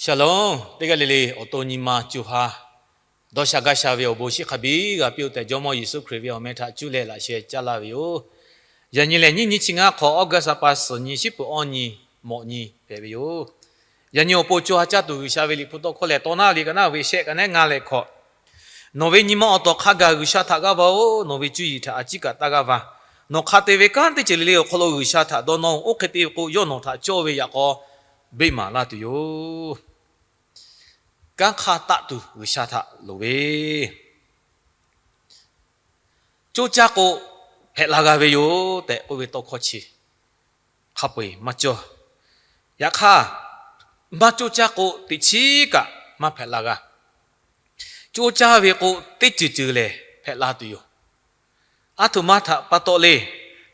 Shalom, teˇ g'aˇ le le awˬ to nyi ma co ha dawˇ sha gaˇ sha ve awˬ bon shiˍ hk'a biˇ g'a piˇ-oˆ tehꞈ, Jawˇmawˇ Yeˍsuˆ Hkriꞈ ve awˬ meh htaꞈ cuˇ leh laꞈ sheh caˇ laˇ ve yoˬ. Yaꞈ nyi lehˬ, nyiˇ nyi chi ngaˇ hk'awꞈ August a pa suhˍ nyi shiˉ peuˬ awˇ nyi mawꞈ nyi hpehꞈ ve yoˬ. Yaꞈ nyi awˬ pon co ha caˇ tuˬ G'uiˬsha ve Liꞈ hpu tawˇ hkawˇ lehˬ, Tawˇ naˉ liꞈ ka naˉ ve shehˆ ka nehˉ ngaˇ leh hkawꞈ, Nawˬ ve nyi ma awˬ tawˍ hk'a gaˬ G'uiˬsha htaꞈ g'aˇ va-oˬ. Nawˬ ve cuˇ yiˍ htaꞈ a ciˉ kaꞈ taˇ g'aˇ va. Nawˬ hk'a te ve kanˉ teˇ ceuˬ le le awˬ hk'aw lo G'uiˬsha htaꞈ dawˇ nawˇ-oˬ. Oˇ hk'e te ve k'o, yawˇ nawˬ htaꞈ cawˇ ve yaꞈ k'aw beˆ maˍ laˇ tuˬ yoˬ. Kanˉ hk'aˇ taˆ tuˬ G'uiˬsha htaꞈ loˍ ve, coˇ caˇ k'o, hpehꞈ la g'a ve yoˬ tehꞈ k'oˆ ve tawˇ hkawˇ chi hk'a peu-eˬ maˇ cawˇ. Yaꞈ hk'aˇ, maˇ coˇ caˇ k'o, teꞈ chiˉ kaꞈ maˇ hpehꞈ la g'a. Coˇ caˇ ve k'o, teˇ ceuˬ ceuˬ lehˬ hpehꞈ la tuˬ yoˬ. Aˬ htoꞈ ma htaꞈ pa taw le.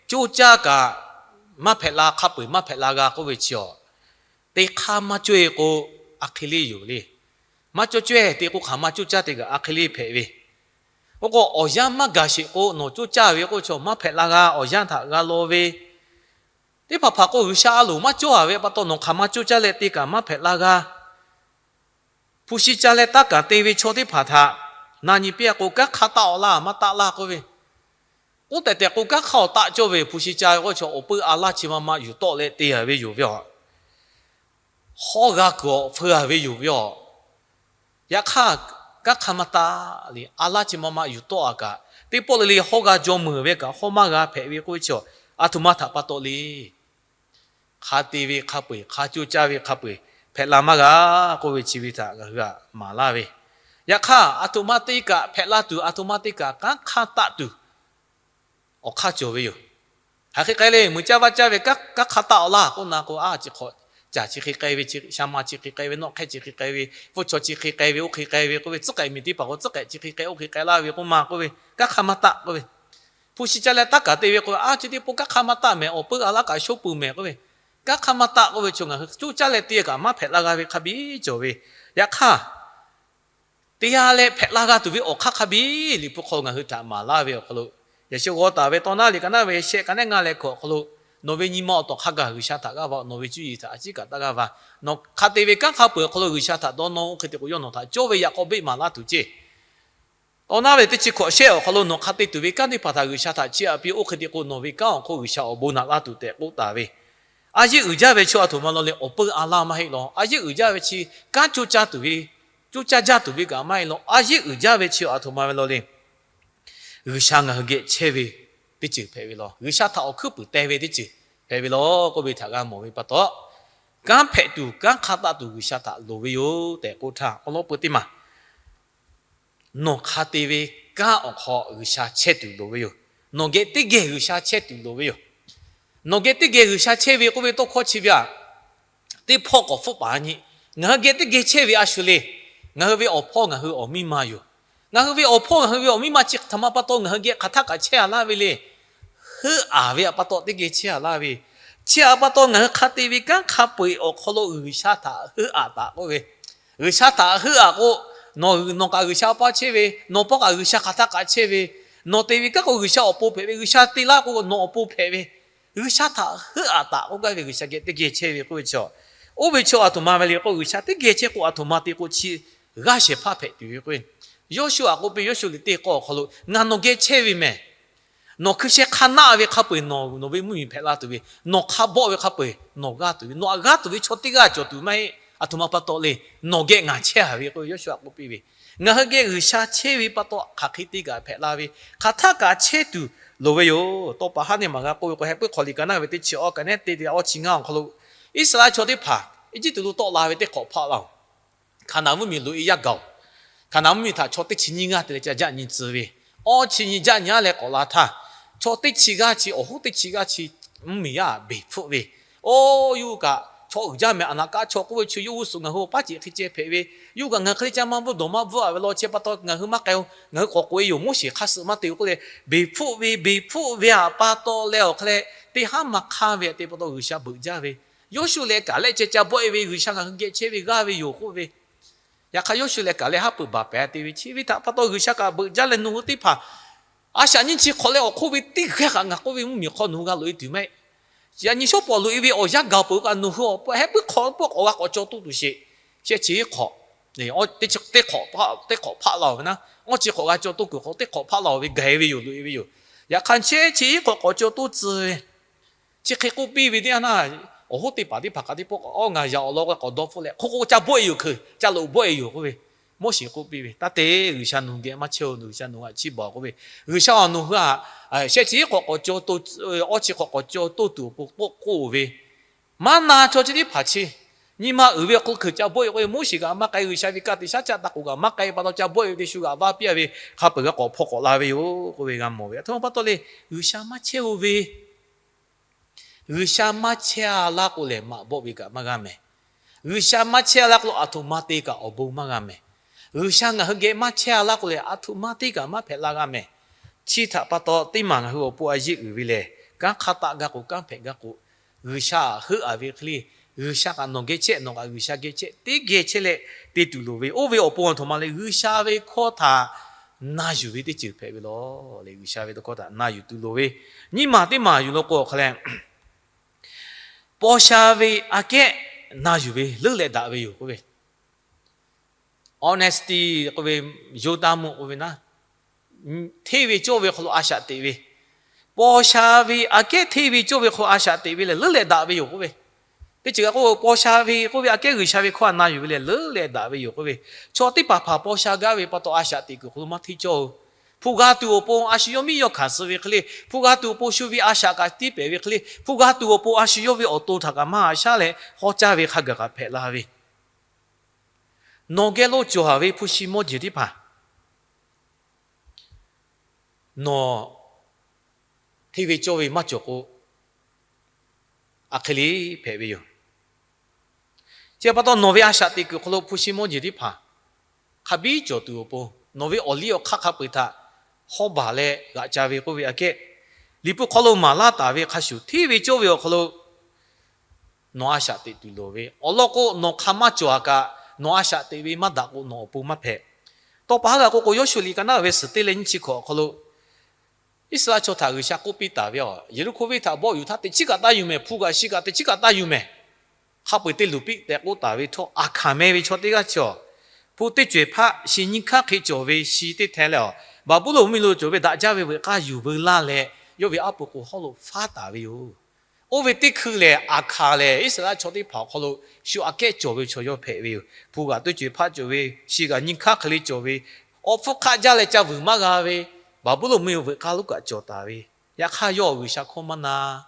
Coˇ caˇ kaꞈ maˇ hpehꞈ la, hk'a peu-eˬ maˇ hpehꞈ la g'a k'oˆ ve chi-a, teˇ hk'aˇ maˇ coˇ-e k'o, a hk'e le yoˬ le. Maˇ cawˇ caweh te k'o, hk'aˬ ma coˇ caˇ te kaꞈ a hk'e le hpehꞈ ve. Oˇ k'o, awˬ yanˇ maˇ gaˬ sheˍ k'o, nawˬ coˇ caˇ ve k'oˆ ve chi maˇ hpehꞈ la g'a. Awˬ yanˇ htaꞈ g'a law ve teˇ hpaˍ hpaˍ k'o, G'uiˬsha a loˍ maˇ cawˇ-a ve pa taw, nawˬ hk'aˬ ma coˇ caˇ leh te kaꞈ maˇ hpehꞈ la g'a. Hpu shi ca leh taˇ kaˍ te ve chaw teˇ hpaˍ htaꞈ na nyi piˇ-a k'o, kanˉ hk'aˇ taˆ-aw laˇ, maˇ taˆ laˇ k'oˆ ve. Oˇ tehꞈ tehꞈ k'o, kanˉ hk'aˇ awˬ taˆ cawˇ ve hpu shi ca ve k'oˆ ve chi awˬ pui a laˇ chi ma ma yuˬ tawˆ leh te-a ve yoˬ ve aˬ. Hawˇ g'a kuiˬ awˬ hpeu-a ve yoˬ ve aˬ. Yaꞈ hk'aˇ, kanˉ hk'aˇ maˇ taˆ le, a laˇ chi ma ma yuˬ tawˆ-a kaꞈ, teˇ pawˆ le le hawˇ g'a jaw meuˍ ve kaꞈ, hawˇ maˇ g'a hpehꞈ ve k'oˆ ve chi, aˬ htoꞈ ma htaꞈ pa taw le. Hk'a te ve hk'a peu-eˬ, hk'a coˇ caˇ ve hk'a peu-eˬ hpehꞈ la maˇ g'a k'oˆ ve chi ve htaꞈ ngaˬ hui htaꞈ maˍ laˇ ve. Yaꞈ hk'aˇ, aˬ htoꞈ ma te kaꞈ hpehꞈ la tuˬ, aˬ htoꞈ ma te kaꞈ kanˉ hk'aˇ taˆ tuˬ awˬ hk'aˇ cawˬ ve yoˬ. Hk'aˬ hk'e k'ai le, muiˬ caˇ vaˇ caˇ ve kanˉ hk'aˇ taˆ-aw laˇ k'oˆ na k'o, a chi hk'awꞈ caˬ chi hk'e k'ai ve, sha ma chi hk'e k'ai ve, nawˆ hk'ehˇ chi hk'e k'ai ve, pfuhˇ chaw chi hk'e k'ai ve, oˇ hk'e k'ai ve k'oˆ ve, tcuhˉ k'ehꞈ miˬ teˇ hpaˍ k'o tcuhˉ k'ehꞈ chi hk'e k'ai, oˇ hk'e k'ai laˇ ve k'oˆ ma k'oˆ ve, kanˉ hk'aˇ maˇ taˆ k'oˆ ve. Hpu shi ca leh taˇ kaˍ te ve k'o, a chi teˇ pawˆ kanˉ hk'aˇ maˇ taˆ mehˍ, awˬ pui a laˇ kaꞈ shoˉ pui mehˍ k'oˆ ve, kanˉ hk'aˇ maˇ taˆ k'oˆ ve chi ngaˬ hui coˇ caˇ leh te kaꞈ maˇ hpehꞈ la g'a ve hk'a biˇ cawˬ ve. Yaꞈ hk'aˇ, te g'a leh hpehꞈ la g'a tuˬ ve awˬ hk'aˇ hk'a biˇ Liꞈ hpu hk'aw ngaˬ hui htaꞈ maˍ laˇ ve awˬ hk'aw lo, yaꞈ sheh g'aw taˍ ve Tawˇ naˉ liꞈ ka naˉ ve shehˆ ka nehˉ ngaˇ leh hkawꞈ awˬ hk'aw lo, Nawˬ ve nyi ma awˬ tawˍ hk'a gaˬ G'uiˬsha htaꞈ g'aˇ va. Nawˬ ve cuˇ yiˍ htaꞈ a ciˉ kaꞈ taˇ g'aˇ va. Nawˬ hk'a te ve kanˉ hk'a peu-eˬ awˬ hk'aw lo G'uiˬsha htaꞈ dawˇ nawˇ, oˇ hk'e te k'o, yawˇ nawˬ htaꞈ cawˇ ve yaꞈ k'aw beˆ maˍ laˇ tuˬ ceˇ. Tawˇ naˉ ve teˇ chi hkawꞈ shehˆ awˬ hk'aw lo, nawˬ hk'a te tuˬ ve kanˉ teˇ hpaˍ htaꞈ G'uiˬsha htaꞈ chiˇ aꞈ piˇ, oˇ hk'e te k'o, nawˬ ve kanˉ awˬ hk'oˆ G'uiˬsha awˬ bon naꞈ laˇ tuˬ tehꞈ k'oˆ taˍ ve. A yeˇ uiˍ jaˇ ve chi aˬ htoꞈ ma law le, awˬ pui a laˇ maˇ heˆ law. A yeˇ uiˍ jaˇ ve chi kanˉ coˇ caˇ tuˬ ve, coˇ caˇ jaˇ tuˬ ve kaꞈ maˇ heˆ law. A yeˇ uiˍ jaˇ ve chi aˬ htoꞈ ma ve law le, G'uiˬsha ngaˬ hui geh chehˇ ve teˇ ceuˬ hpehꞈ ve law. G'uiˬsha htaꞈ awˬ hkuiˉ puiˍ teh ve teˇ ceuˬ hpehꞈ ve law k'oˆ ve htaꞈ g'a mawˬ ve pa taw, kanˉ hpehꞈ tuˬ, kanˉ hk'aˇ taˆ tuˬ G'uiˬsha htaꞈ loˍ ve yoˬ tehꞈ k'oˆ htaˇ, awˬ lawn peu teˇ maˬ nawˬ hk'a te ve kanˉ awˬ hk'aw G'uiˬsha chehˇ tuˬ loˍ ve yoˬ. Nawˬ geh teˇ geh G'uiˬsha chehˇ tuˬ loˍ ve yoˬ. Nawˬ geh teˇ geh G'uiˬsha chehˇ ve k'oˆ ve tawˇ hkawˇ chi ve aˬ, teˇ hpawˇ k'awꞈ hpfuhˆ paˍ nyi. Ngaˬ hui geh teˇ geh chehˇ ve a shu le. Ngaˬ hui ve awˬ hpawˇ ngaˬ hui awˬ miˇ ma yoˬ. Ngaˬ hui ve awˬ hpawˇ ngaˬ hui ve awˬ miˇ ma chi htaꞈ ma pa taw ngaˬ hui geh hk'aˬ htaˆ kaꞈ chehˇ a laˇ ve le. Heuˆ aˍ ve pa taw teˇ geh chehˇ a laˇ ve. Chi a pa taw ngaˬ hui hk'a te ve kanˉ hk'a peu-eˬ awˬ hk'aw lo G'uiˬsha htaꞈ heuˆ aˍ taˍ k'oˆ ve, G'uiˬsha htaꞈ heuˆ aˍ k'o, nawˬ, nawˬ kaꞈ G'uiˬsha paw chehˇ ve, nawˬ pawˆ kaꞈ G'uiˬsha hk'aˬ htaˆ kaꞈ chehˇ ve, nawˬ te ve kanˉ k'o G'uiˬsha awˬ pon hpehꞈ ve, G'uiˬsha te laˇ k'o nawˬ awˬ pon hpehꞈ ve, G'uiˬsha htaꞈ heuˆ aˍ taˍ k'oˆ gaˇ ve G'uiˬsha geh teˇ geh chehˇ ve k'oˆ ve chi, oˇ ve chi aˬ htoꞈ ma ve le k'o, G'uiˬsha teˇ geh chehˇ k'o aˬ htoꞈ ma te k'o chi g'aˇ shehˍ hpaˇ hpehꞈ tuˬ ve k'o, Yawˇshuˆ aꞈ k'oˆ piˇ, Yawˇshuˆ liꞈ teˇ k'awˇ awˬ hk'aw lo, ngaˬ nawˬ geh chehˇ ve mehˬ. Nawˬ hkui sheh hk'a naˆ ve hk'a peu-eˬ nawˬ, nawˬ ve mvuhˇmiˬ hpehꞈ la tuˬ ve, nawˬ hk'a bawˆ ve hk'a peu-eˬ nawˬ g'aˇ tuˬ ve, nawˬ aꞈ g'aˇ tuˬ ve chaw teˇ g'aˇ cawˬ tuˬ maˇ heˆ. Aˬ htoꞈ ma pa taw le, nawˬ geh ngaˬ chehˇ a ve k'oˆ ve Yawˇshuˆ aꞈ k'oˆ piˇ ve, ngaˬ hui geh G'uiˬsha chehˇ ve pa taw hk'aˬ hk'e te kaꞈ hpehꞈ la ve, hk'aˬ htaˆ kaꞈ chehˇ tuˬ loˍ ve yoˬ. Tawˇ pa haˉ neˇ maˬ g'a k'oˆ ve k'o, Heh puiˉ hk'aw liꞈ ka naˆ ve teˇ chi awˇ ka nehˉ te te awˇ chi ngaˇ awˬ hk'aw lo, Iˉsaˍreˍlaˆ chaw teˇ hpaˍ Eˇjiˇtuꞈ lo tawˆ la ve teˇ hk'awꞈ hpaˆ la-oˬ. Hkaˍnanˍ mvuhˇmiˬ loꞈ-e yaˇ gaˬ-oˬ. Hkaˍnanˍ mvuhˇmiˬ htaꞈ chaw teˇ chi nyiˇ g'aˇ te leh ca jaˆ nyi tcuh ve, awˇ chi nyi jaˆ nyi-a leh k'awꞈ la htaˇ, chaw teˇ chi g'aˇ chi awˬ hoˉ teˇ chi g'aˇ chi mvuhˇmiˬ yaˇ beˬ hpfuhˆ ve, Oˇ, yawˇ hui kaꞈ chaw uiˍ jaˇ mehˍ. Aˍnaˍkaˆ chaw k'oˆ ve chi yawˇ g'uˇ suhˍ ngaˬ hui awˬ paˉ ceꞈ hk'e ceh hpehꞈ ve, yawˇ hui kaꞈ ngaˬ hui hk'e le ca maˇ bvuhˇ dawˬ maˇ bvuhˇ-a ve law, chi pa taw ngaˬ hui maˇ k'ai-o. Ngaˬ hui k'awꞈ k'oꞈ-e yoˬ. Moˉseˍ hk'aˇ suh maˇ te-o k'oˆ leh, beˬ hpfuhˆ ve, beˬ hpfuhˆ ve aꞈ pa taw leh awˬ hk'e leh teˇ haˉ maˇ hk'aˇ ve aꞈ te pa taw G'uiˬsha beuꞈ jaˇ ve, Yawˇshuˆ lehˬ kaꞈ lehˆ ceh ca bawˆ-e ve, G'uiˬsha ngaˬ hui geh chehˇ ve g'aˇ ve yoˬ k'oˆ ve. Yaꞈ hk'aˇ Yawˇshuˆ lehˬ kaꞈ lehˆ haˉ pui baˬ pehˍ te ve, chi ve htaꞈ pa taw G'uiˬsha kaꞈ beuꞈ jaˇ leh nawˬ hui teˇ hpaˍ a shaꞈ nyiˇ chi hk'awꞈ leh awˬ hk'oˆ ve teˇ g'aˇ kaꞈ ngaˬ k'oˆ ve mvuhˇmiˬ hk'aw nawˬ hui g'a loꞈ-e tuˬ maˇ heˆ. Yaꞈ nyi shawˉ pawˍ loꞈ-e ve awˬ yanˇ gaˬ peuˬ kaꞈ nawˬ hui awˬ heh puiˉ hk'aw puiˉ k'awꞈ g'a k'awꞈ caw toˆ tuˬ sheˍ. Shehˆ chi iˉ hk'awꞈ, teˇ hk'awꞈ hpaˆ la-oˬ ve naˉ, awˇ chi hk'awꞈ g'a caw toˇ kuiˬ hk'aw teˇ hk'awꞈ hpaˆ la-oˬ ve gaˬ-e ve yoˬ, loꞈ-e ve yoˬ. Yaꞈ hk'aˇ shehˆ chi iˉ hk'awꞈ k'awꞈ caw toˇ tcuh ve, chi hk'e k'oˆ piˇ ve teˇ yanˇ naˇ, awˬ hoˉ teˇ hpaˍ teˇ hpaˍ hk'a teˇ pawˆ k'awꞈ, Awˇ, ngaˬ yaꞈ awˬ lawn k'o k'awꞈ dawˇ hpfuhˆ leh hk'oˆ k'o ca bawˆ-e yoˬ, hkui ca loꞈ bawˆ-e yoˬ k'oˆ ve, Moˉseˍ k'oˆ piˇ ve, Taˇ te, G'uiˬsha nawˬ geh maˇ chehˇ-oˬ, G'uiˬsha nawˬ g'aꞈ chiˇ baˬ k'oˆ ve, G'uiˬsha-oˬ, nawˬ hui-a, shehˆ chi iˉ hk'awꞈ k'awꞈ caw toˇ, awˇ chi hk'awꞈ k'awꞈ caw toˇ tuˬ awˬ pon k'oˆ k'oˆ ve, maˇ na chaw chi teˇ hpaˍ chi nyi ma uiˍ ve awˬ hk'aw lo hkui ca bawˆ-e k'oˆ ve, Moˉseˍ kaꞈ maˇ k'ai, G'uiˬsha ve ka tiꞈ shaˉ caˆ taˇ k'oˍ kaꞈ maˇ k'ai pa taw ca bawˆ-e ve teˇ shu g'aꞈ vaˇ piˇ-a ve hk'a peu-eˬ g'a k'awꞈ hpaw k'awꞈ la ve yoˬ k'oˆ ve g'a mawˬ ve. Aˬ htoꞈ ma pa taw le, G'uiˬsha maˇ chehˇ-oˬ ve, G'uiˬsha maˇ chehˇ-a laˇ k'o lehˬ maꞈ bawˆ ve kaꞈ maˇ g'a mehˍ. G'uiˬsha maˇ chehˇ-a laˇ k'o lo aˬ htoꞈ ma te kaꞈ awˬ bon maˇ g'a mehˍ. G'uiˬsha ngaˬ hui geh maˇ chehˇ-a laˇ k'o lehˬ aˬ htoꞈ ma te kaꞈ maˇ hpehꞈ la g'a mehˍ. Chi htaꞈ pa taw teˇ maˬ ngaˬ hui awˬ pon a yeˇ uiˍ ve lehˬ, kanˉ hk'a taˆ gaˇ k'o kanˉ hpehꞈ gaˇ k'o, G'uiˬsha heuˆ-a ve hk'e le, G'uiˬsha kaꞈ nawˬ geh chehˇ, nawˬ kaꞈ G'uiˬsha geh chehˇ, teˇ geh chehˇ leh te tuˬ loˍ ve, oˇ ve awˬ pon aˬ htoꞈ ma le, G'uiˬsha ve hkawˇ htaꞈ na yuˬ ve teˇ ceuˬ hpehꞈ ve lawˬ le. G'uiˬsha ve tawˇ hkawˇ htaꞈ na yuˬ tuˬ loˍ ve, nyiˇ maˬ teˇ maˬ yuˬ lo k'o awˬ hk'a lehˬ, paw sha ve aꞈ kehˉ na yuˬ ve leuˉ leh daꞈ ve yoˬ k'oˆ ve, honesty k'oˆ ve, yonˍ taˇ mvuh k'oˆ ve naˉ, hteˇ ve cawˇ ve hk'aw lo a shaꞈ teꞈ ve, paw sha ve aꞈ kehˉ hteˇ ve cawˇ ve hk'aw lo a shaꞈ teꞈ ve lehˬ leuˉ leh daꞈ ve yoˬ k'oˆ ve. Teˇ ceuˬ kaꞈ k'o, paw sha ve k'oˆ ve aꞈ kehˉ G'uiˬsha ve hkawˇ htaꞈ na yuˬ ve lehˬ leuˉ leh daꞈ ve yoˬ k'oˆ ve. Chaw teˇ hpaˍ hpaˍ paw sha gaˇ ve pa taw a shaꞈ teꞈ kuiˬ hk'aw lo maˇ hteˇ cawˇ-oˬ. Hpu g'a tuˬ awˬ pon a shu yawˇ miˇ yawˇ hkanˍ suh ve hk'e le, hpu g'a tuˬ awˬ pon shu ve a shaꞈ kaꞈ tiˉ pehˍ ve hk'e le, hpu g'a tuˬ awˬ pon a shu yawˇ ve awˬ to htaꞈ kaꞈ maˇ haꞈ shaˉ leh hawˉ caˇ ve hk'a gaˬ kaꞈ hpehꞈ la ve, nawˬ geh lo cawˬ-a ve hpu shi mawˇ jeˬ teˇ hpaˍ nawˬ hteˇ ve cawˇ ve maˇ cawˬ k'o, aˬ hk'e le hpehꞈ ve yoˬ. Chi pa taw nawˬ ve a shaꞈ teꞈ kuiˬ hk'aw lo hpu shi mawˇ jeˬ teˇ hpaˍ hk'a biˉ cawˬ tuˬ awˬ pon, nawˬ ve awˬ liˇ awˬ hk'aˇ hk'a peu-eˬ htaꞈ hawˉ baˬ leh g'aꞈ ca ve k'oˆ ve aꞈ kehˉ, Liꞈ hpu hk'aw lo maˍ laˇ taˍ ve hk'a shuˍ hteˇ ve cawˇ ve awˬ hk'aw lo nawˬ a shaꞈ teꞈ tuˬ loˍ ve, awˬ lawn k'o nawˬ hk'a maˇ cawˬ-a kaꞈ, nawˬ a shaꞈ teꞈ ve maˇ daꞈ k'o nawˬ awˬ pon maˇ hpehꞈ. Tawˇ pa haˉ g'a k'o k'o, Yoˇshuˆ liꞈ ka naˉ ve suhˍ teˇ leh nyiˇ chi hkawꞈ awˬ hk'aw lo Iˉsaˍreˍlaˆ chaw htaꞈ G'uiˬsha k'oˆ piˇ taˍ ve, Yeˍriˆhkoˇ venˇ htaꞈ bawˆ yuˬ htaˇ teꞈ chiˉ kaꞈ taˇ yuˬ mehˍ, hpu kaꞈ shi kaꞈ teꞈ chiˉ kaꞈ taˇ yuˬ mehˍ. Hk'a peu-eˬ te luˬ piˇ tehꞈ k'oˆ taˍ ve htawˇ, aˬ hkanˍ meh ve chaw teˇ g'aˇ chi awˬ, hpu teˇ co-eˬ hpaˆ shi nyiˇ hkanˉ hk'e cawˬ ve shi teˇ hteh leh awˬ, Baˍbuˍlonˍ mvuhˇmiˬ lo cawˬ ve daꞈ jaˇ ve veuꞈ k'aˇ yuˬ veu laˇ leh, yawˇ ve aˉ pu k'o hawˉ lo faˉ taˍ ve yoˬ. Oˇ ve teˇ hkui lehˬ, aˬ hkanˍ lehˬ Iˉsaˍreˍlaˆ chaw teˇ hpaˍ awˬ hk'aw lo shu aꞈ kehˉ cawˬ ve chaw yawˇ hpehꞈ ve yoˬ. Hpu kaꞈ teˇ co-eˬ hpaˆ cawˬ ve, shi kaꞈ nyiˇ hkanˉ hk'e le cawˬ ve, awˬ hpfuhˇ hk'aˆ jaˇ leh ca vuiˬ maˇ g'a ve, Baˍbuˍlonˍ mvuhˇmiˬ veuꞈ k'aˇ lonˉ kaꞈ cawˬ taˍ ve, yaꞈ hk'aˇ yawˇ G'uiˬsha hkawˇ maˇ na.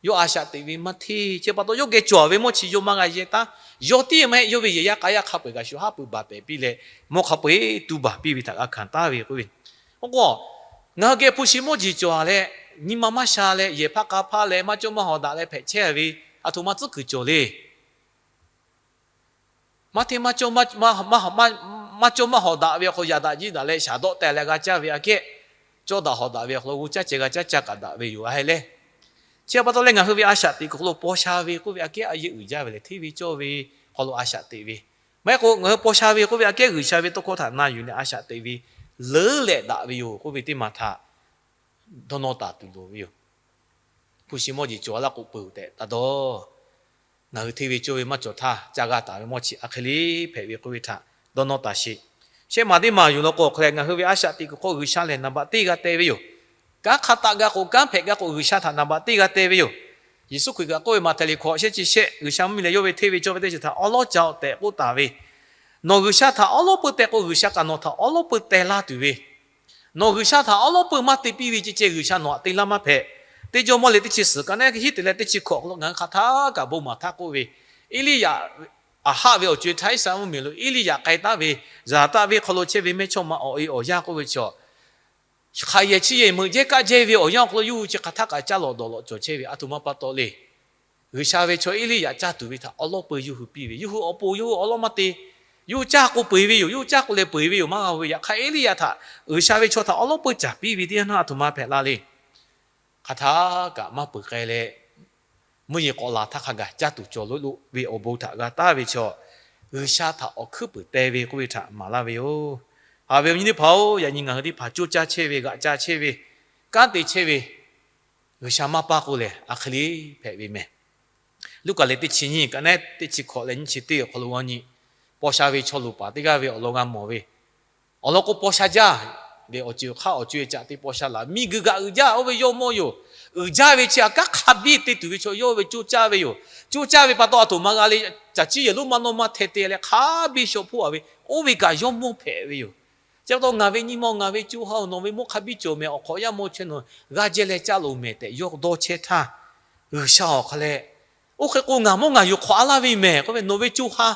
Yawˇ a shaꞈ teꞈ ve maˇ hteˇ. Chi pa taw yawˇ geh cawˬ ve mawˇ chi yawˇ maˇ g'a yehˇ taˉ. Yawˇ tiˉ maˇ heˆ, yawˇ ve yehˬ yaˇ k'a yaˇ hk'a peu-eˬ kaꞈ shu haˉ pui baˬ pehˍ piˇ leh, mawˇ hk'a peu-eˬ tu baˬ piˇ ve htaꞈ g'a hkanˍ taˍ ve k'oˆ ve. Oˇ k'o, ngaˬ hui geh hpu shi mawˇ jeˬ cawˬ-a leh, nyi ma maˇ sha leh, yehˬ hpaˇ k'a hpaˇ leh, maˇ cawˇ maˇ hawˍ daꞈ leh hpehꞈ chehˇ ve, aˬ htoꞈ ma tcuhˉ kuiˬ cawˬ le. Maˇ hteˇ maˇ cawˇ maˇ hawˍ daꞈ ve awˬ hk'aw yaꞈ daꞈ jiˇ daꞈ leh shaˍ dawˆ teh leh g'a caˇ ve aꞈ kehˉ, cawˇ daꞈ hawˍ daꞈ ve awˬ hk'aw lo g'uˇ caˇ ceh g'a caˇ caˇ kaꞈ daꞈ ve yoˬ. A heh leh, chi pa taw leh ngaˬ hui ve a shaꞈ teꞈ kuiˬ hk'aw lo paw sha ve k'oˆ ve aꞈ kehˉ a yeˇ uiˍ jaˇ ve lehˬ, hteˇ ve cawˇ ve hk'aw lo a shaꞈ teꞈ ve, maˇ heˆ k'o ngaˬ hui paw sha ve k'oˆ ve aꞈ kehˉ G'uiˬsha ve tawˇ hkawˇ htaꞈ na yuˬ leh a shaꞈ teꞈ ve leuˉ leh daꞈ ve yoˬ k'oˆ ve teˇ maˬ htaꞈ dawˇ nawˇ taˍ tuˬ loˍ ve yoˬ. Hpu shi mawˇ jeˬ cawˬ-a laˇ k'o peuˬ tehꞈ taˇ dawˇ. Ngaˬ hui hteˇ ve cawˇ ve maˇ cawˬ htaˇ, ca g'a taˍ ve mawˇ chi aˬ hk'e le hpehꞈ ve k'oˆ ve htaꞈ dawˇ nawˇ taˍ sheˍ. Shehˆ maˬ teˇ maˬ yuˬ law k'o awˬ hk'aw leh, ngaˬ hui ve a shaꞈ teꞈ kuiˬ hk'aw G'uiˬsha lehˬ naˍ baꞈ teˇ g'a te ve yoˬ. Kanˉ hk'a taˆ gaˇ k'o, kanˉ hpehꞈ gaˇ k'o, G'uiˬsha htaꞈ naˍ baꞈ teˇ g'a te ve yoˬ. Yeˍsuˆ Hkriꞈ kaꞈ k'oˆ ve, Maꞈhtehˍ liꞈ hkawꞈ shehˆ chi shehˆ, G'uiˬsha mvuhˇmiˬ leh yawˇ ve hteˇ ve cawˇ ve teˇ ceuˬ htaꞈ awˉ lawˉ ca-oˬ tehꞈ k'oˆ taˍ ve, nawˬ G'uiˬsha htaꞈ awˉ lawˉ peuˇ teh k'o, G'uiˬsha kaꞈ nawˬ htaꞈ awˉ lawˉ peuˇ teh laˇ tuˬ ve, nawˬ G'uiˬsha htaꞈ awˉ lawˉ peuˇ maˇ te piˇ ve ceh ceh G'uiˬsha nawˬ htaꞈ te laˇ maˇ hpehꞈ. Teˇ Jawˇmawˇ leh teˇ chi suhˍ ka naˉ hiˉ te leh teˇ chi hkawꞈ hk'aw lo ngaˬ hui hk'aˬ htaˇ kaꞈ bon maˍ htaˇ k'oˆ ve, Eˇliˇyaꞈ, Aˍhaˆ ve awˬ co-e htaˇ Iˉsaˍreˍlaˆ mvuhˇmiˬ lo Eˇliˇyaꞈ k'ai taˉ ve, Zaˍtaˆ venˇ hk'aw lo chehˇ ve mehˇchawˇma awˬ e awˬ yanˇ k'oˆ ve chaw, hk'aˬ yehˬ chi yehˬ meuꞈ jehˇ kaˆ jehˇ ve awˬ yanˇ awˬ hk'aw lo yawˇ hui chi hk'aˬ htaˇ kaꞈ caˇ lawꞈ dawˬ lawꞈ cawˬ chehˇ ve, aˬ htoꞈ ma pa taw le. G'uiˬsha ve chaw Eˇliˇyaꞈ caˇ tuˬ ve htaꞈ awˉ lawˉ peuˇ yawˇ hui piˇ ve, yawˇ hui awˬ pon yawˇ hui awˉ lawˉ maˇ te. Yawˇ hui caˇ k'o peu-eˬ ve yoˬ, yawˇ hui caˇ k'o lehˬ peu-eˬ ve yoˬ, maˇ g'a ve. Yaꞈ hk'aˇ Eˇliˇyaꞈ htaꞈ G'uiˬsha ve chaw htaꞈ awˉ lawˉ peuˇ caˍ piˇ ve teˇ yanˇ htaˇ aˬ htoꞈ ma hpehꞈ la le. Hk'aˬ htaˇ kaꞈ maˇ peuˬ k'ai leh, mvuhˇ yeˬ k'awꞈ laˬ htaˇ hk'a gaˬ caˇ tuˬ cawˬ lo lo ve awˬ bon htaꞈ g'a taˍ ve chaw, G'uiˬsha htaꞈ awˬ hkuiˉ puiˍ teh ve k'oˆ ve htaꞈ maˍ laˇ ve yoˬ. Haꞈ ve awˬ nyi teˇ hpaˍ-oˬ, yaꞈ nyi ngaˬ hui teˇ hpaˍ coˇ caˇ chehˇ ve, g'aꞈ ca chehˇ ve, kanˉ te chehˇ ve, G'uiˬsha maˇ paˇ k'o lehˬ aˬ hk'e le hpehꞈ ve mehˍ. Luˉkaꞈ lehˬ teˇ chi nyiˇ ka naˉ teˇ chi hkawꞈ leh nyiˇ chi teˇ awˬ hk'aw lo g'aw nyi paw sha ve chaw luˬ paˍ teˇ g'aˇ ve awˬ lawn g'a mawˬ ve, awˬ lawn k'o, paw sha jaˇ. Awˬ ceuˬ hk'aˇ awˬ co-e caꞈ te paw sha laˬ, miˬguiˬ kaꞈ uiˍ jaˇ, oˇ ve yawˇ mawˇ yoˬ. Uiˍ jaˇ ve chi aꞈ kanˉ hk'a biˇ te tuˬ ve chaw yawˇ ve coˇ caˇ ve yoˬ. Coˇ caˇ ve pa taw, aˬ htoꞈ ma g'a le, caˬ ciˇ yehˬ lonˉ maˇ nawˇ maˇ hteh te leh hk'a biˇ shaw hpoˆ a ve, oˇ ve kaꞈ yawˇ mawˇ hpehꞈ ve yoˬ. Chi pa taw ngaˬ ve nyi ma, ngaˬ ve co ha-oˬ, nawˬ ve mawˇ hk'a biˇ cawˬ mehˍ, awˬ hk'awꞈ yaˇ mawˇ chaweh nawˬ g'a jehˇ leh caˇ loˍ mehˍ tehꞈ yawˇ dawˇ chehˇ htaˇ, G'uiˬsha awˬ hk'a leh, oˇ hk'e k'o ngaˬ mawˇ ngaˬ yuˬ hk'awꞈ a laˇ ve mehˍ k'oˆ ve, nawˬ ve co ha,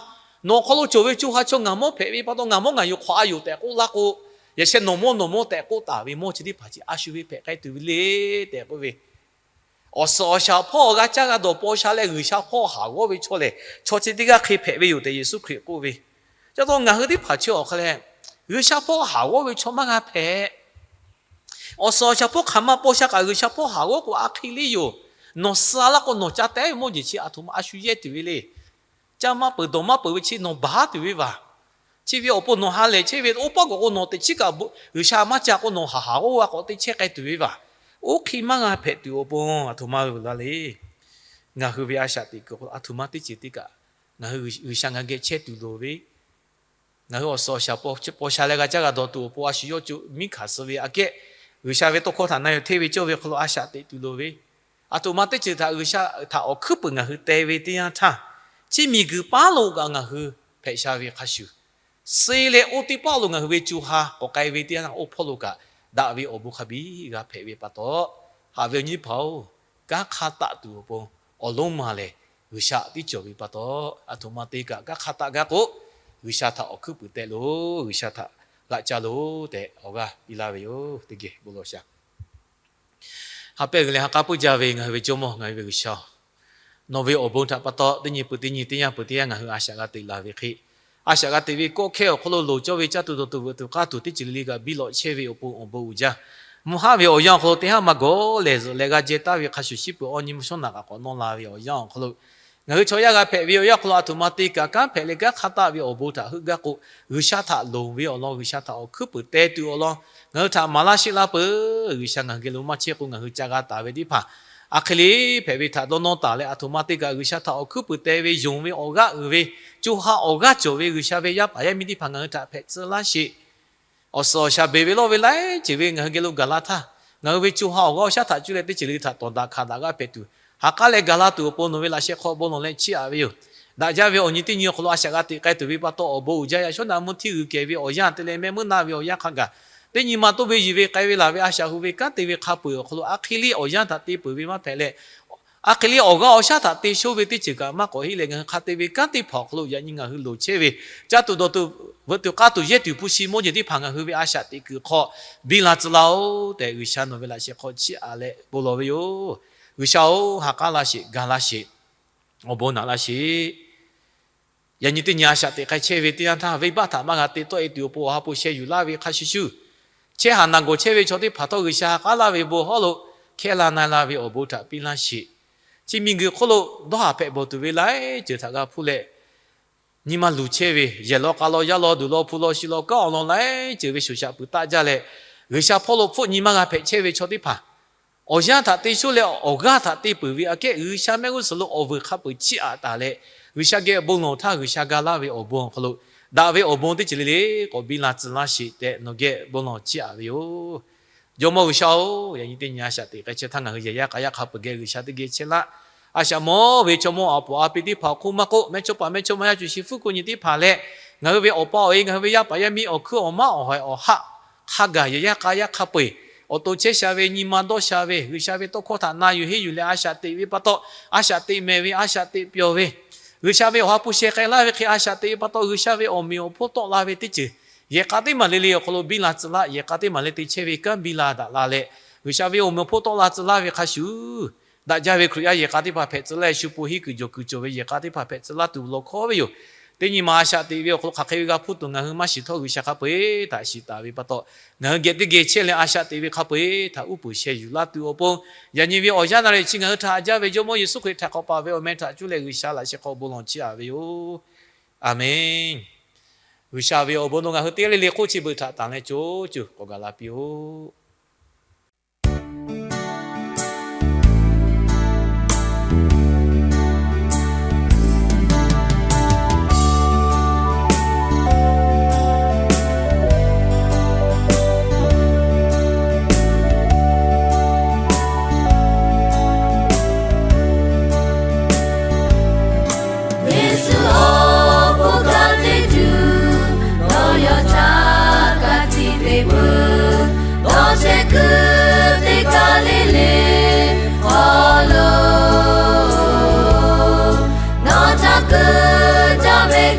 nawˬ awˬ hk'aw lo cawˬ ve co ha chaw ngaˬ mawˇ hpehꞈ ve pa taw ngaˬ mawˇ ngaˬ yuˬ hk'awꞈ a yoˬ tehꞈ k'oˆ laˇ k'o, yaꞈ sheh nawˬ mawˇ nawˬ mawˇ tehꞈ k'oˆ taˍ ve mawˇ chi teˇ hpaˍ chi a shu ve hpehꞈ k'ai tuˬ ve le tehꞈ k'oˆ ve, awˬ suhˍ awˬ shaˍ hpawˇ g'a caˇ g'a dawˬ paw sha leh G'uiˬsha hpawˇ haˍ g'awˇ ve chaw lehˬ, chaw chi teˇ g'aˇ hk'e hpehꞈ ve yoˬ tehꞈ Yeˍsuˆ Hkriꞈ k'oˆ ve. Chi pa taw ngaˬ hui teˇ hpaˍ chi awˬ hk'a leh, G'uiˬsha hpawˇ haˍ g'awˇ ve chaw maˇ g'a hpehꞈ. Awˬ suhˍ awˬ shaˍ hpawˇ hk'aˬ ma paw sha kaꞈ G'uiˬsha hpawˇ haˍ g'awˇ k'o a hk'e le yoˬ. Nawˬ suh laˇ k'o nawˬ ca teh ve mawˇ jeˬ chi aˬ htoꞈ ma a shu yehˇ tuˬ ve le. Caˇ maˇ peuˬ dawˬ maˇ peuˬ ve chi nawˬ baˬ tuˬ ve vaˬ. Chi ve awˬ pon nawˬ ha lehˬ chehˇ ve oˇ paˆ k'awꞈ k'o nawˬ teꞈ chiˉ kaꞈ G'uiˬsha maˇ ca k'o nawˬ haˍ haˍ g'awˇ g'a k'awꞈ te chehˇ k'ai tuˬ ve vaˬ. Oˇ hk'e maˇ g'a hpehꞈ tuˬ awˬ pon aˬ htoꞈ ma ve laˇ le. Ngaˬ hui ve a shaꞈ teꞈ kuiˬ awˬ hk'aw lo aˬ htoꞈ ma teˇ ceuˬ te kaꞈ ngaˬ hui G'uiˬsha ngaˬ geh chehˇ tuˬ loˍ ve, ngaˬ hui awˬ suhˍ awˬ shaˍ paw sha leh g'a caˇ g'a dawˬ tuˬ awˬ pon a shu yawˇ co miˉ hkanˍ suh ve aꞈ kehˉ, G'uiˬsha ve tawˇ hkawˇ htaꞈ na yuˬ hteˇ ve cawˇ ve hk'aw lo a shaꞈ teꞈ tuˬ loˍ ve, aˬ htoꞈ ma teˇ ceuˬ htaꞈ G'uiˬsha htaꞈ awˬ hkuiˉ puiˍ ngaˬ hui te ve teˇ yanˇ htaˇ, chi miˬguiˬ paˉ lo kaꞈ ngaˬ hui hpehꞈ sha ve hk'a shuˍ, suh leh oˇ teˇ paˆ lo ngaˬ hui ve co ha k'awꞈ k'ai ve teˇ yanˇ htaˇ, oˇ hpawˇ lo kaꞈ daꞈ ve awˬ bon hk'a biˇ g'a hpehꞈ ve pa taw, haꞈ ve awˬ nyi teˇ hpaˍ-oˬ, kanˉ hk'a taˆ tuˬ awˬ pon awˬ lonˉ ma lehˬ G'uiˬsha tiˉ cawˬ ve pa taw, aˬ htoꞈ ma te kaꞈ kanˉ hk'a taˆ gaˇ k'o, G'uiˬsha htaꞈ awˬ hkuiˉ puiˍ teh loˬ, G'uiˬsha htaꞈ g'aꞈ ca loˬ tehꞈ awˬ g'aˇ piˇ laˇ ve yoˬ. Teˇ geh bon lawˬ shaˍ. Ha pehˇ g'uiˬ leh ha k'aˉ puiˉ jaˇ ve ngaˬ hui ve Jawˇmawˇ, ngaˬ hui ve G'uiˬsha-oˬ, nawˬ ve awˬ bon htaꞈ pa taw teˇ nyi peuˬ teˇ nyi teˇ yanˇ peuˬ teˇ yanˇ ngaˬ hui a shaꞈ g'a teꞈ laˬ ve hk'e, a shaꞈ g'a teꞈ ve kawˆ hkehˇ awˬ hk'aw lo loˍ cawˇ ve caˇ tuˬ dawˬ tuˬ veuꞈ tuˬ k'aˇ tuˬ teˇ ceuˬ le le kaꞈ biˇ lawꞈ chehˇ ve awˬ pon awˬ bon uiˍ jaˇ. Mvuhˇ haˉ ve awˬ yanˇ awˬ hk'aw lo teˇ haˉ maˇ gawˬ lehˬ zuhꞈ leh g'a jehˇ taˍ ve hk'a shuˍ, shiˉ peuˬ awˬ nyi mvuhˇ shawˉ naꞈ kaꞈ k'awꞈ nawˇ la ve awˬ yanˇ awˬ hk'aw lo, ngaˬ hui chaw yaˇ g'a hpehꞈ ve awˬ yanˇ awˬ hk'aw lo aˬ htoꞈ ma te kaꞈ kanˉ hpehꞈ leh kanˉ hk'a taˆ ve awˬ bon htaꞈ heuˆ gaˇ k'o, G'uiˬsha htaꞈ loˍ ve awˬ lawn, G'uiˬsha htaꞈ awˬ hkuiˉ puiˍ teh tuˬ awˬ lawn, ngaˬ hui htaꞈ maˍ laˇ sheˆ laˇ peuˬ. G'uiˬsha ngaˬ hui geh lo maˇ chehˇ k'o ngaˬ hui ca g'a taˍ ve teˇ hpaˍ a hk'e le hpehꞈ ve htaꞈ dawˇ nawˇ taˍ leh, aˬ htoꞈ ma te kaꞈ G'uiˬsha htaꞈ awˬ hkuiˉ puiˍ teh ve, yonˍ ve, awˬ g'aˇ uiˍ ve, co ha awˬ g'aˇ cawˬ ve G'uiˬsha ve yaˇ paˍ yaˇ miˇ teˇ hpaˍ ngaˬ hui htaꞈ hpehꞈ tcuh laˇ sheˍ. Awˬ suhˍ awˬ shaˍ beˬ ve lawˇ ve laiˉ ceuˬ ve ngaˬ hui geh lo gaˬ la htaˇ, ngaˬ hui ve co ha awˬ g'aˇ awˬ shaˉ htaꞈ cuˇ leh teˇ ceuˬ le le htaꞈ tawˍ daꞈ hkanˍ daꞈ g'aˇ hpehꞈ tuˬ, ha k'aˉ leh gaˬ la tuˬ awˬ pon nawˬ ve laꞈ sheh hk'aw bon lawˬ leh chiˇ aꞈ ve yoˬ. Daꞈ jaˇ ve awˬ nyi teˇ nyi awˬ hk'aw lo a shaꞈ g'a teꞈ k'ai tuˬ ve pa taw awˬ bon uiˍ jaˇ. Yaꞈ shawˉ naꞈ mvuhˇ htiˇ g'uiˬ kehˬ ve awˬ yanˇ te leh mehˆ meuˇ naˆ ve awˬ yanˇ hk'a gaˬ, teˇ nyi ma toˇ ve yuˬ ve k'ai ve laˬ ve a shaꞈ hu ve kanˉ te ve hk'a peu-eˬ awˬ hk'aw lo a hk'e le awˬ yanˇ htaꞈ te peuˬ ve maˇ hpehꞈ leh, a hk'e le awˬ g'aˇ awˬ shaˉ htaꞈ te shonˇ ve teˇ ceuˬ kaꞈ maˇ k'awꞈ heˆ leh, ngaˬ hui hk'a te ve kanˉ teˇ hpaˍ awˬ hk'aw lo yaꞈ nyi ngaˬ hui loˍ chehˇ ve, caˇ tuˬ dawˬ tuˬ veuꞈ tuˬ k'aˇ tuˬ yehˇ tuˬ hpu shi mawˇ jeˬ teˇ hpaˍ ngaˬ hui ve a shaꞈ teꞈ kuiˬ hk'aw biˇ la tcuh laˇ-oˬ tehꞈ G'uiˬsha nawˬ ve laꞈ sheh hk'aw chiˇ aꞈ leh bon lawˬ ve yoˬ. G'uiˬsha-oˬ, ha k'aˉ laˇ sheˍ, gaˬ laˇ sheˍ, awˬ bon naꞈ laˇ sheˍ. Yaꞈ nyi teˇ nyi a shaꞈ teꞈ k'ai chehˇ ve teˇ yanˇ htaˇ, venˇbaˆ htaꞈ maˇ g'a te tawˆ-e tuˬ awˬ pon awˬ ha hpu sheh yuˬ laˇ ve hk'a shuˍ shuˍ, chehˇ haˍ naˬ gawˬ chehˇ ve chaw teˇ hpaˍ htawˇ G'uiˬsha ha k'aˉ laˇ ve bon hawˉ lo hkehˇ la na la ve awˬ bon htaꞈ piˇ laˇ sheˍ. Chi miˬguiˬ hk'oˆ lo dawˇ haˍ hpehꞈ bawˬ tuˬ ve laiˉ ceuˬ htaꞈ g'a hpuˇ leh, nyi ma luˬ chehˇ ve yehˬ law k'a law yaˇ law duˬ law hpu law shi law kanˉ awˬ lawn laiˉ ceuˬ ve shoˍ shaꞈ peuˬ taˆ jaˇ leh, G'uiˬsha hpawˇ lo hpfuhˆ nyi maˇ g'a hpehꞈ chehˇ ve chaw teˇ hpaˍ awˬ yanˇ htaꞈ te shonˇ leh awˬ g'aˇ htaꞈ te peuˬ ve aꞈ kehˉ G'uiˬsha mehˆ g'uˇ suhˍ lo awˬ vuiˬ hk'a peu-eˬ chiˇ aꞈ taˍ leh, G'uiˬsha geh bon lawˬ htaˇ G'uiˬsha ga laˇ ve awˬ bon awˬ hk'aw lo daꞈ ve awˬ bon teˇ ceuˬ le le k'awꞈ biˇ la tcuh laˇ sheˍ tehꞈ nawˬ geh bon lawˬ chiˇ aꞈ ve yoˬ. Jawˇmawˇ G'uiˬsha-oˬ, yaꞈ nyi teˇ nyi a shaꞈ teꞈ k'ai chehˇ htaˇ ngaˬ hui yehˬ yaˇ k'a yaˇ hk'a peu-eˬ geh G'uiˬsha teˇ geh chehˇ laˇ. A shaꞈ mawˇ ve chaw mawˇ aˬ poꞈ a pi teˇ hpaˍ awˬ hk'oˆ maˇ k'oˆ, mehˇchawˇpaˍ mehˇchawˇma yaˇ co shi fuˉ ko nyi teˇ hpaˍ leh, ngaˬ hui ve awˬ pa awˬ e ngaˬ hui ve yaˇ paˍ yaˇ miˇ awˬ hkuiˉ awˬ maˉ awˬ haiˬ awˬ haˆ hk'a gaˬ yehˬ yaˇ k'a yaˇ hk'a peu-eˬ awˬ to chehˇ sha ve nyi ma dawˇ sha ve G'uiˬsha ve tawˇ hkawˇ htaꞈ na yuˬ henˇ yuˬ leh a shaꞈ teꞈ ve pa taw, a shaꞈ teꞈ mehˍ ve, a shaꞈ teꞈ pyawˬ ve, G'uiˬsha ve awˬ ha hpu sheh k'ai laˇ ve hk'e a shaꞈ teꞈ ve pa taw G'uiˬsha ve awˬ meꞈ awˬ hponˇ tawˆ la ve teˇ ceuˬ yehˬ k'a teˇ maˬ le le awˬ hk'aw lo biˇ la tcuh laˇ. Yehˬ k'a teˇ maˬ le te chehˇ ve kanˉ biˇ la daꞈ la leh, G'uiˬsha ve awˬ meꞈ awˬ hponˇ tawˆ la tcuh laˇ ve hk'a shuˍ, daꞈ jaˇ ve Hkriꞈ yaˇ yehˬ k'a teˇ hpaˍ hpehꞈ tcuh laˇ, shu po henˇ kuiˬ jawˬ kuiˬ cawˬ ve yehˬ k'a teˇ hpaˍ hpehꞈ tcuh laˇ tuˬ lawˬ hkawˉ ve yoˬ. Teˇ nyi ma a shaꞈ teꞈ ve awˬ hk'aw lo hk'aˬ hk'e ve g'a hpuˇ tuˬ ngaˬ hui maˇ shiˍ htawˇ G'uiˬsha hk'a peu-eˬ htaꞈ shiˍ taˍ ve pa taw, ngaˬ hui geh teˇ geh chehˇ leh a shaꞈ teꞈ ve hk'a peu-eˬ htaꞈ uˉ peunˍ sheh yuˬ laˇ tuˬ awˬ pon, yaꞈ nyi ve awˬ yanˇ na leh chi ngaˬ hui htaꞈ haꞈ jaˇ ve Jawˇmawˇ Yeˍsuˆ Hkriꞈ htaꞈ k'awꞈ paˍ ve awˬ meh htaꞈ cuˇ leh G'uiˬsha laꞈ sheh hk'aw bon lawˬ chiˇ aꞈ ve yoˬ. Aˬmenˍ. G'uiˬsha ve awˬ bon lo ngaˬ hui teˇ g'aˇ le le hk'oˆ chi beuꞈ htaꞈ tanˍ leh co co k'awꞈ gaˬ la piˇ-oˆ.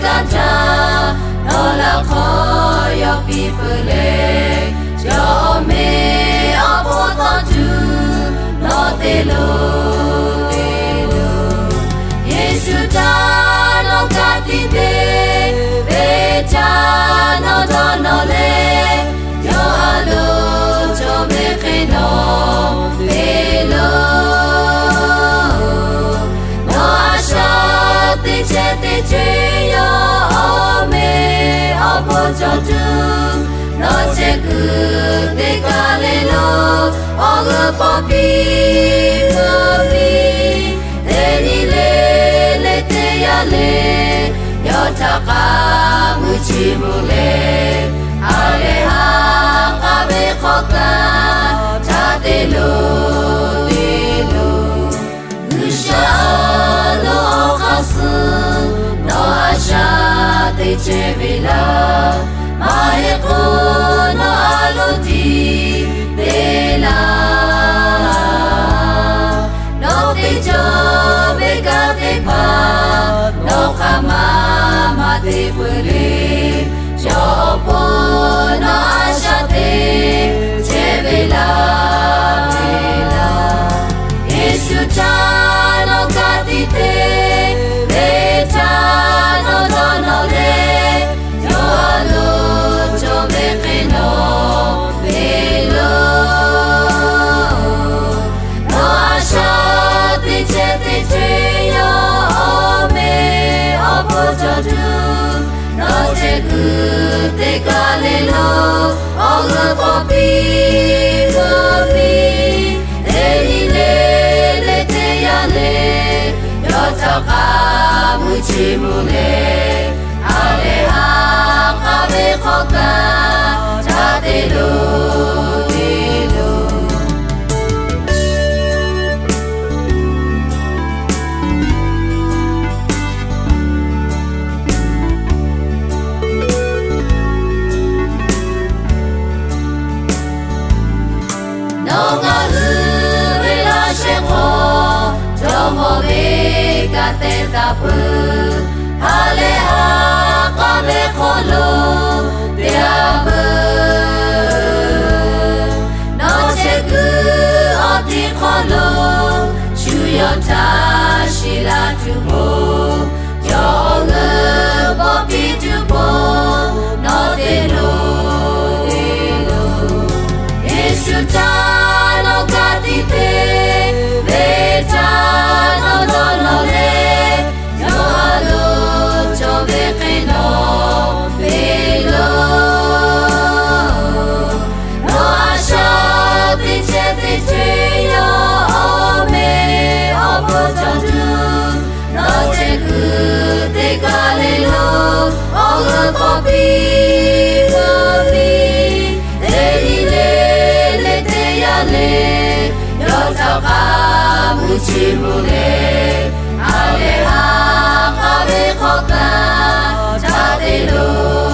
kaˇ htaˇ, nawˬ laꞈ hk'aw yaw piˇ peuˬ leh, yawˇ awˬ meꞈ awˬ hponˇ tawˇ tuˬ nawˬ te loˬ, te loˬ. Yeˍsuˆ htaꞈ nawˬ ka tiꞈ te ve htaꞈ nawˬ dawˇ nawˬ leh, yawˇ a loˍ cawˬ ve hk'e nawˬ te loˬ. Nawˬ a shaꞈ teꞈ chehˇ teꞈ chehˇ yawˇ awˬ meꞈ awˬ hponˇ cawˬ tuˬ, nawˬ chehˇ kuiˬ teˇ kaˬ le lo awˬ g'euˆ pawˆ piˇ g'euˆ piˇ, teˇ nyi le le teˇ yanˇ le, yawˇ htaꞈ k'aˉ mui chi mui leh, a lehˬ ha k'aˉ ve hk'aw kaꞈ htaꞈ te loˬ, te loˬ. G'uiˬsha a loˍ awˬ hk'aˇ suh nawˬ a shaꞈ teꞈ chehˇ ve laˇ, maˇ heˆ k'o nawˬ a loˍ tiꞈ te laˇ. Nawˬ te cawˬ ve kaꞈ teˇ hpaˍ nawˬ hk'aˬ ma maˇ te peuˬ le. Yawˇ awˬ pon nawˬ a shaꞈ teꞈ chehˇ ve laˇ, ve laˇ. Yeˍsuˆ htaꞈ nawˬ ka tiꞈ te ve htaꞈ nawˬ dawˇ nawˬ leh, yawˇ a loˍ cawˬ ve hk'e nawˬ te loˬ. Nawˬ a shaꞈ teꞈ chehˇ teꞈ chehˇ yawˇ awˬ meꞈ awˬ hponˇ cawˬ tuˬ, nawˬ chehˇ kuiˬ teˇ kaˬ le lo awˬ g'euˆ pawˆ piˇ g'euˆ piˇ, teˇ nyi le le teˇ yanˇ le, yawˇ htaꞈ k'aˉ mui chi mui leh, a lehˬ ha k'aˉ ve hk'aw kaꞈ htaꞈ te loˬ, te loˬ. Nawˬ ngaˬ hui ve laꞈ sheh hk'aw, jawˇmawˇ ve kanˉ te taˍ peuˬ. Ha lehˬ ha k'aˉ ve hk'aw lo te a veuˬ. Nawˬ chehˇ kuiˬ awˬ tiˉ hk'aw lo shu yawˇ htaꞈ shiˍ laˇ tuˬ pon, yawˇ awˬ g'euˆ pawˆ piˇ tuˬ pon nawˬ te loˬ, te loˬ. Yeˍsuˆ htaꞈ nawˬ ka tiꞈ te ve htaꞈ nawˬ dawˇ nawˬ leh, yawˇ a loˍ cawˬ ve hk'e nawˬ te loˬ. Nawˬ a shaꞈ teꞈ chehˇ teꞈ chehˇ yawˇ awˬ meꞈ awˬ hponˇ cawˬ tuˬ, nawˬ chehˇ kuiˬ teˇ kaˬ le lo awˬ g'euˆ pawˆ piˇ g'euˆ piˇ, teˇ nyi le le teˇ yanˇ le, yawˇ htaꞈ k'aˉ mui chi mui leh, a lehˬ ha k'aˉ ve hk'aw kaꞈ htaꞈ te loˬ.